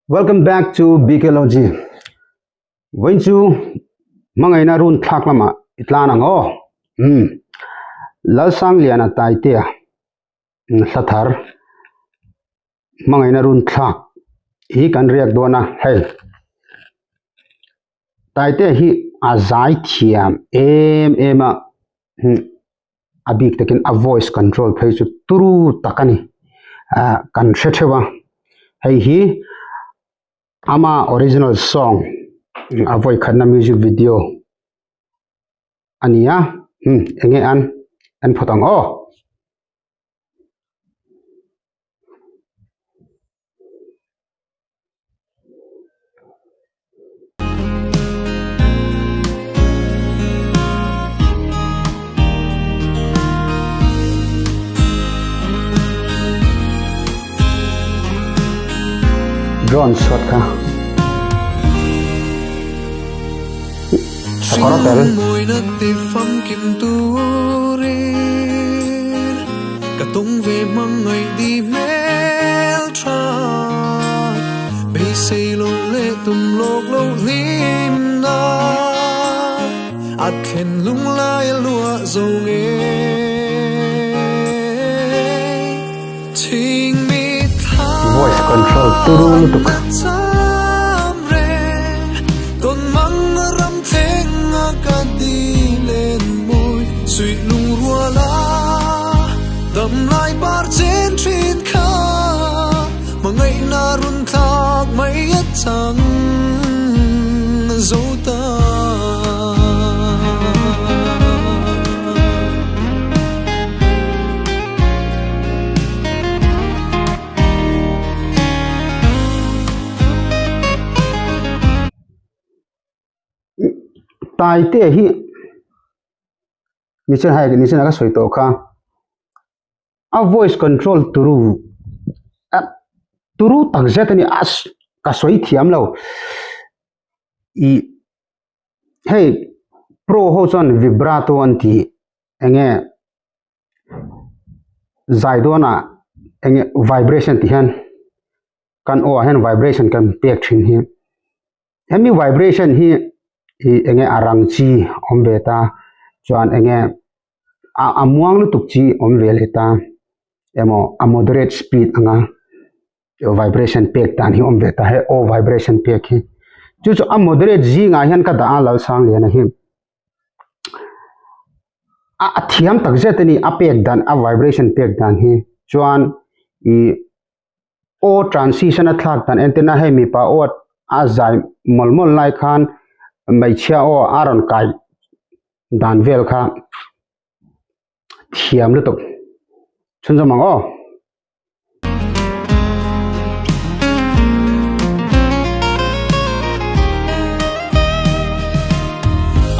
Welcome back to BKLOG. Vawiin chu hmangaihna run thlak lamah i tlan ang aw. Hmm. Lalsangliana Taitea hla thar hmangaihna run thlak hi kan riak dawn a hei. Taitea hi a zai thiam em em a. Hmm. A bik takin a voice control phei chu turu tak a ni ah kan hre theuh a hei hi ama original song a vawi khatna music video a ni a hmm eng nge an en phawt ang aw. Drone shot kha sakawr a tel. Voice control turu lutuk. Taite hi nichen hai nichen a ka sawi tawh kha a voice control turu a turu tak zet a ni a ka sawi thiam lo ih hei pro ho chuan vibrato an tih eng nge zai dawnah eng nge vibration tih hian kan aw ah hian vibration kan pek thin hi hemi vibration hi ih eng nge a rang chi awm ve ta chuan eng nge a a muang lutuk chi awm ve leh ta emaw a moderate speed anga vibration pek dan hi awm ve ta he aw vibration pek hi chu chu a moderate zingah hian ka dah a Lalsangliana hi a a thiam tak zet a ni a pek dan a vibration pek dan hi chuan ih aw transition a thlak dan entirna hei mipa aw a zai mawlh mawlh lai khan hmeichhia aw a rawn kai dan vel kha thiam lutuk chhunzawm ang aw.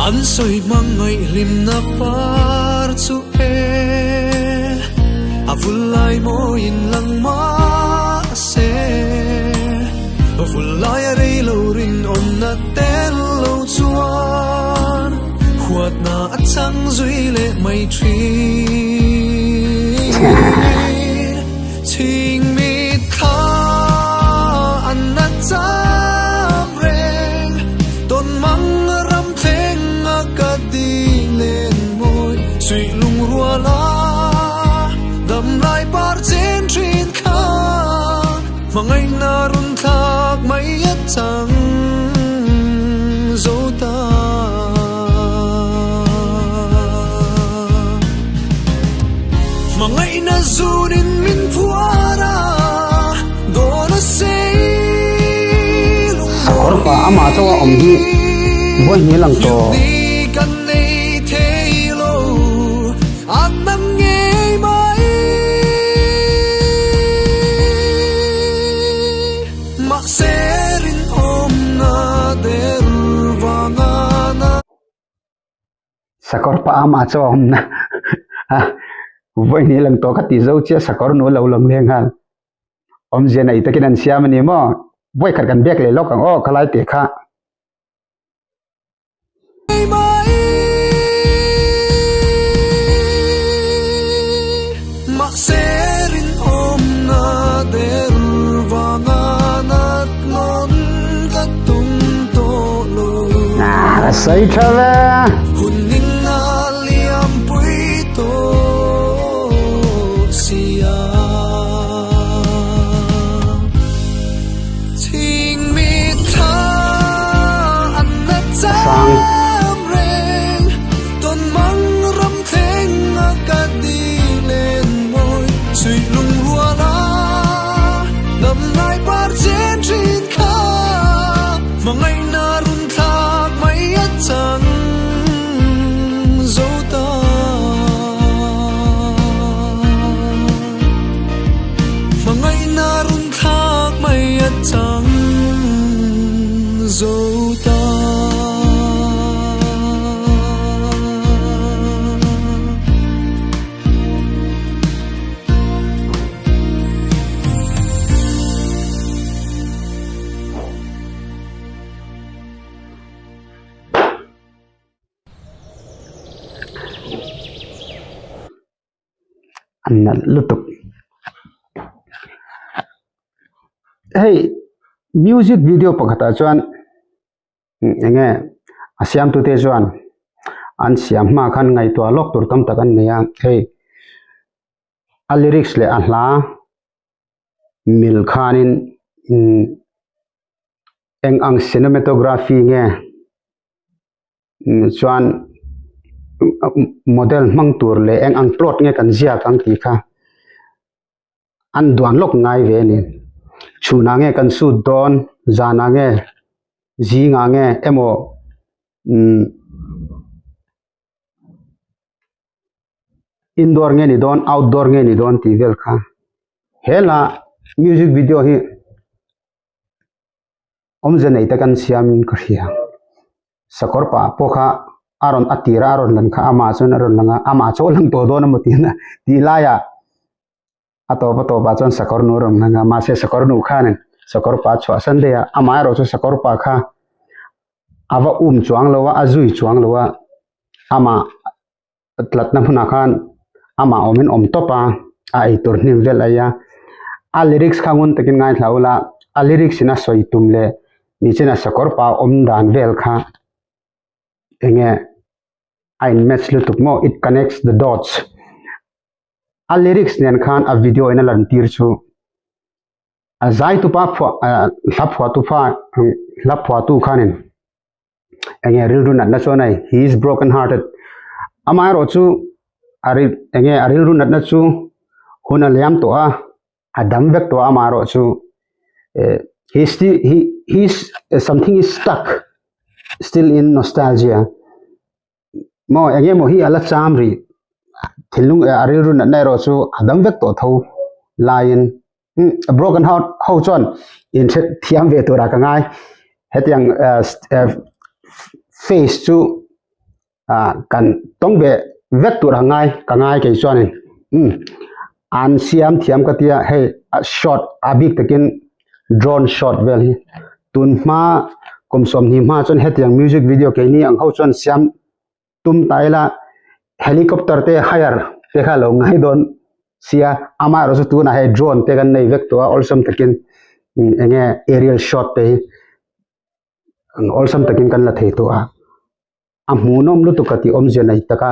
An sawi hmangaih hlimna par chu e a vul lai mawiin lang mahse vul lai a rei lo rinawmna tel lo chuan huatna a chang zui leh mai thin chhing mit kha an na cham reng tawn mang ram thleng a ka ding len mawi suih lung rual a dam lai par chen thin kha hmangaihna run thlak mai a chang zo ta. Hmangaihna zunin min phuar a, dawn a sei lung Sakawr pa amah chaw a awm hi vawi hnih lang tawh. Kan nei thei lo, an nang ngei mai. Mahse rinawmna der vanga na. Sakawr pa amah chu a awm na a vawi hnih lang tawh ka ti zo chiah sakawr nu lo lang leh nghal awmzia nei takin an siam a ni maw vawi khat kan biak leh lawk ang aw khalai tih kha. Mahse rinawmna der vanga nat lo. A sawi tha ve. Hun in a liam pui tawh sia. Chhing mit thla an na Sang. cham reng tawn mang ram thleng a ka ti len mawi suih lung rual a dam ngai par chen thin kha hmangaihna run thlak mai a chang zo ta. Hmangaihna run thlak mai a chang zo ta. An nalh lutuk. Hei music video pakhatah chuan eng nge a siamtute chuan an siam hma khan ngaihtuah lawk tur tam tak an nei a hei a lyrics leh a hla mil khanin imm eng ang cinematography nge chuan model hmang tur leh eng ang plot nge kan ziak ang tih kha an duan lawk ngai ve a ni. Chhunah nge kan shoot dawn zanah nge zingah nge emaw umm indoor nge ni dawn outdoor nge ni dawn tih vel kha he hla music video hi awmze nei te kan siam in ka hria sakawr pah pawh kha a rawn a tir a a rawn lang kha amah chuan a rawn lang a amah chu a lang tawh dawn emaw tih tih laiah a tawp a tawpah chuan sakawr nu a rawn lang a mahse sakawr nu khanin sakawr pa chhuah san daih a amaherawhchu sakawr pa kha a va um chuang lo a a zui chuang lo a amah tlatna hmunah khan amah awmin awm tawp a a eitur hnim vel a ei a a lyrics kha ngun takin ngaithla ula a lyrics in a sawi tum leh nichina sakawr pa awm dan vel kha enge a in match lutuk maw it connects the dots a lyrics nen khan a video in a lan tir chu a zai tupa phuah hla phuah tupa hla phuah tu khanin enge rilru natna chuan hei he is broken hearted amaherawhchu a ri enge a rilru natna chu hun a liam tawh a a dam vek tawh a amaherawhchu eh he still he he is something is stuck still in nostalgia maw eng emaw hi a la cham rih thinlung eh a rilru natna erawh chu a dam vek tawh tho laiin a broken heart ho chuan inhre thiam ve turah ka ngai hetiang eh eh face chu ah kan tawng ve vek tur a ngai ka ngai kei chuanin umm an siam thiam ka tia hei a shot a bik takin drone shot vel hi tun hma kum sawmhnih hma chuan hetiang music video keini ang ho chuan siam tum ta ila helicopter te hire te kha lo ngai dawn sia amaherawh chu tunah hei drone te kan nei vek tawh a awlsam takin eng nge aerial shot te hi awlsam takin kan la thei tawh a a hmuhnawm lutuk a tih awmzia nei taka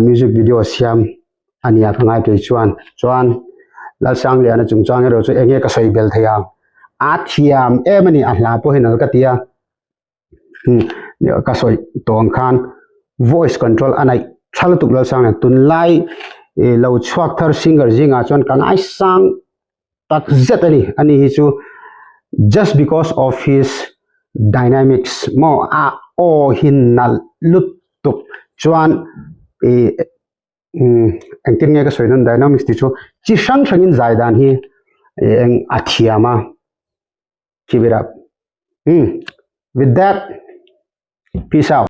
music video siam a nia ka ngai kei chuan chuan Lalsangliana chungchang erawh chu eng nge ka sawi bel thei ang a thiam em a ni a hla pawh hi nal ka ti a ka sawi tawh ang khan voice control a neih tha lutuk Lalsangliana tunlai ih lo chhuak thar singer zingah chuan ka ngaisang tak zet a ni ani hi chu just because of his dynamics maw a aw hi nalh lutuk chuan ih umm engtin nge ka sawi dawn dynamics tih chu chi hrang hrangin zai dan hi ih eng a thiam a keep it up umm with that peace out.